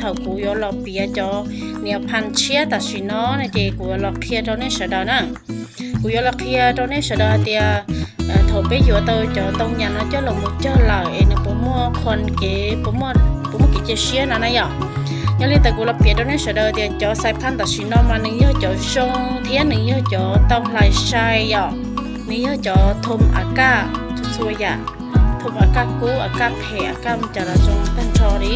Thảo ກູຢອລອກເປຍ ເຈົ້າ ໜຽວພັນເຊຍ ຕາຊີນໍ ນະເຈ ກູຢອລອກເຄຍ ເຈົ້າ ເນສະດານະ ກູຢອລອກເຄຍ ເຈົ້າ ເນສະດາ ເຕຍ ເອີ ເຖົ້າເປ້ ຢູ່ ເຕີ ເຈົ້າ ຕົງຍານ ເນາະ ເຈົ້າ ລະ ໝູ່ ເຈົ້າ ລາວ ເອ ເນ ປະມົວ ຄວນເກ ປະມົວ ປະມົວ ເກ ເຈ ເຊຍ ນະ ນະ ຢອກ ຍາລິນ ເຕີ ກູລະເປຍ ເຈົ້າ ເນສະດາ ເຕຍ ເຈົ້າ ສາຍພັນ ຕາຊີນໍ ມາ ໜຶ່ງ ເຢີ ເຈົ້າ ຊົງ ທຽນ ໜຶ່ງ ເຢີ ເຈົ້າ ເຕົ້າ ລາຍ ໄຊ ຢອກ ໜຶ່ງ ເຢີ ເຈົ້າ ທົມ ອາກາ ທຸຊວຍາ ທົມ ອາກາ ກູ ອາກາ ເພ ອາກາ ຈາລະ ຈົງ ຕັນ ຊໍ ລີ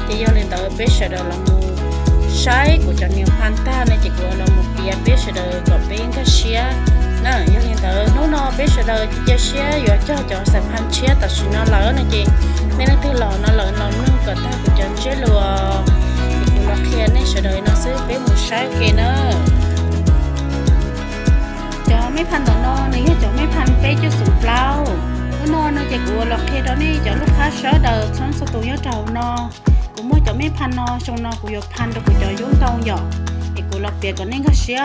ເຕຍ ຍາລິນ ເຕີ ເປ້ ເຊເດີ ລະ ໝູ່ ໄຊ ກູ ເຈົ້າ ໜຽວພັນ ຕາ ນະເຈ ກູ ລະ ໝູ່ ເປຍ ເປ້ ເຊເດີ ກະ ເປ້ ກະ ເຊຍ ນະ ຍາລິນ ເຕີ ໂນ ເນ ເປ້ ເຊເດີ ເຈ ເຊຍ ຢອກ ເຈົ້າ ເຈົ້າ ສາຍພັນ ເຊຍ ຕາຊີນໍ ລະ ນະເຈ ເນ ນະ ເຕີ ລະ ນະ ລະ ນະ ໜຶ່ງ ກະ ຕາ ກູ ເຈົ້າ ເຈ ລະ ເນສະເດີ ເນ ຊື່ ເປ້ ໝູ່ ໄຊ ເກ ເນີ ເຈົ້າ ແມ່ພັນ ເຕີ ເນ ໜຶ່ງ ເຢີ ເຈົ້າ ແມ່ພັນ ເປ້ ເຈົ້າ ສູງ ເປົ່າ ໂນ ເນ ເນ ເຈ ກູ ລອກເຄ ເນ ເຈົ້າ ລູກຄ້າ ເຊເດີ ຊອນ ສະຕູ ເຢີ ເຈົ້າ ເນ ກູ ໝໍ ເຈົ້າ ແມ່ພັນ ເນ ຊົງ ເນ ກູ ຢອກ ພັນ ໂຕ ກູ ເຈົ້າ ຍຸງ ຕົງ ຢອກ ເອ ກູ ລອກເປຍ ກະ ເນ ກະ ເຊຍ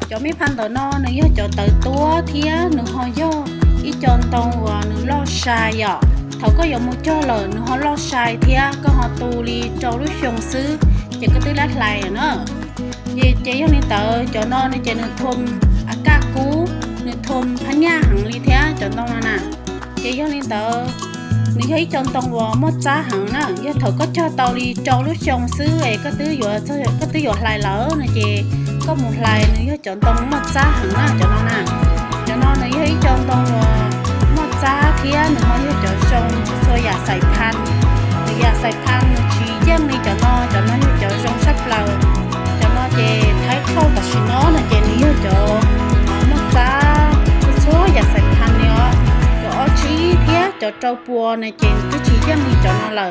ເຈົ້າ ແມ່ພັນ ເຕີ ເນ ໜຶ່ງ ເຢີ ເຈົ້າ ເຕີ ຕົວ ທຽ ໜຶ່ງ ເຮົາ ເຢີ ອີ ເຈົ້າ ຕົງ ວາ ໜຶ່ງ ລອກ ໄຊ ຢອກ ເຖົ້າ ກະ ຢອກ ໝູ່ ເຈົ້າ ລະ ໜຶ່ງ ເຮົາ ລອກ ໄຊ ທຽ ກະ ເຮົາ ຕູ ລີ ເຈົ້າ ລູກ ຊົງ ຊື ເຈ ກະ ຕື້ ລະ ໄລ ນະ ເຈ ເຈ້ ຍາລິນ ເຕີ ເຈົ້າ ເນ ເນ ເຈ ໜຶ່ງ ທົມ ອາກາ ກູ ໜຶ່ງ ທົມ ພະຍາ ຫັງ ລີ ທຽ ເຈົ້າ ຕົງ ນະ ນະ ເຈ ຍາລິນ ເຕີ ໜຶ່ງ ເຮີ ເຈົ້າ ຕົງ ວາ ໝໍ ຈາ ຫັງ ນະ ເຢີ ເຖົ້າ ກະ ເຈົ້າ ເຕົາ ລີ ເຈົ້າ ລູກ ຊົງ ຊື ເອ ກະ ຕື້ ຢວ ກະ ຕື້ ຢວ ໄລ ລະ ນະ ເຈ ກະ ໝູ່ ໄລ ໜຶ່ງ ເຮີ ເຈົ້າ ຕົງ ໝໍ ຈາ ຫັງ ນະ ເຈົ້າ ເນ ນະ ເຈົ້າ ເນ ໜຶ່ງ ເຮີ ເຈົ້າ ຕົງ ວາ ໝໍ ຈາ ທຽ ໜຶ່ງ ເຮີ ເຈົ້າ ຊົງ ໂຊ ຢາ ສາຍພັນ ຢາ ສາຍ ພັນ ຊີ ຢ້ຽງ ນີ້ ເຈົ້າ ເນ ເຈົ້າ ເນ ເຮີ ເຈົ້າ ຊົງ ຊາບ ເປົ່າ ເຈົ້າ ເນ ເຈ ໄທ ເຂົ້າ ຕາ ຊີ ເນ ນະ ເຈ ນີ້ ເຮີ ເຈົ້າ ໝໍ ຈາ ໂຊ ຢາ ສາຍ ພັນ ນີ້ ເຈົ້າ ອໍ ຊີ ທຽ ເຈົ້າ ເຈົ້າ ປົວ ນະ ເຈ ຄື ຊີ ຢ້ຽງ ນີ້ ເຈົ້າ ເນ ລະ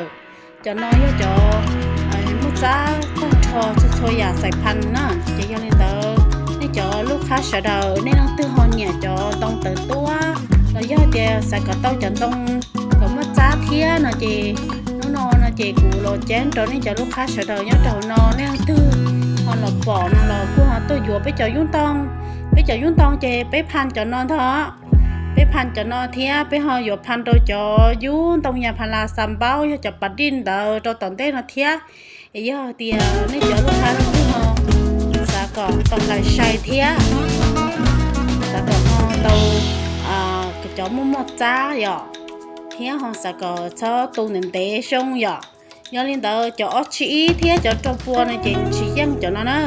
ເຈົ້າ ເນ ເຮີ ເຈົ້າ ໝໍ ຈາ ໂຊ ໂຊ ຢາ ສາຍ ພັນ ນະ ເຈ ຍາລິນ ເຕີ ນີ້ ເຈົ້າ ລູກຄ້າ ເຊເດີ ເນ ນາງ ຕື້ ຮອນ ເນຍ ເຈົ້າ ຕົງ ເຕີ ຕົວ ລະ ເຢີ ເຕຍ ສາຍ ກະ ເຕົ້າ ຈາ ຕົງ ກະ ໝໍ ຈາ ທຽ ນະ ເຈ ໂນ ເນ ເຈ ກູ ລອ ແຈ້ງ ໂຕ ນີ້ ເຈົ້າ ລູກຄ້າ ເຊເດີ ເນ ເຈົ້າ ເນ ເນ ນາງ ຕື້ ຮອນ ລະ ປອ ນະ ລະ ພວກ ເຮົາ ໂຕ ຢວ ເປ້ ເຈົ້າ ຍຸງ ຕົງ ເປ້ ເຈົ້າ ຍຸງ ຕົງ ເຈ ເປ້ ພັນ ເຈົ້າ ເນ ເທາະ ເປ້ ພັນ ເຈົ້າ ເນ ທຽ ເປ້ ເຮົາ ຢວ ພັນ ໂຕ ເຈົ້າ ຍຸງ ຕົງ ຢາ ພາລາ ຊາມ ເບົາ ເນ ເຈົ້າ ປາ ດິນ ເຕີ ໂຕ ຕອນ ເຕ ນະ ທຽ ເອ ເຢີ ເຕຍ ນີ້ ເຈົ້າ ລູກຄ້າ ເຮົາ ສາ ກະ ຕອນ ລາຍ ໄຊ ທຽ ສາ ກະ ເຮົາ ໂຕ ອາ ກະ ເຈົ້າ ໝໍ ໝໍ ຈາ ຢອກ ທຽ ເຮົາ ສາ ກະ ຊໍ ຕູ ເນັນ ເຕ ຊົງ ຢອກ ຍາລິນ ເຕີ ເຈົ້າ ອໍ ຊີ ທຽ ເຈົ້າ ເຈົ້າ ປົວ ນະ ເຈ ຊີ ຢ້ຽງ ເຈົ້າ ເນ ເນີ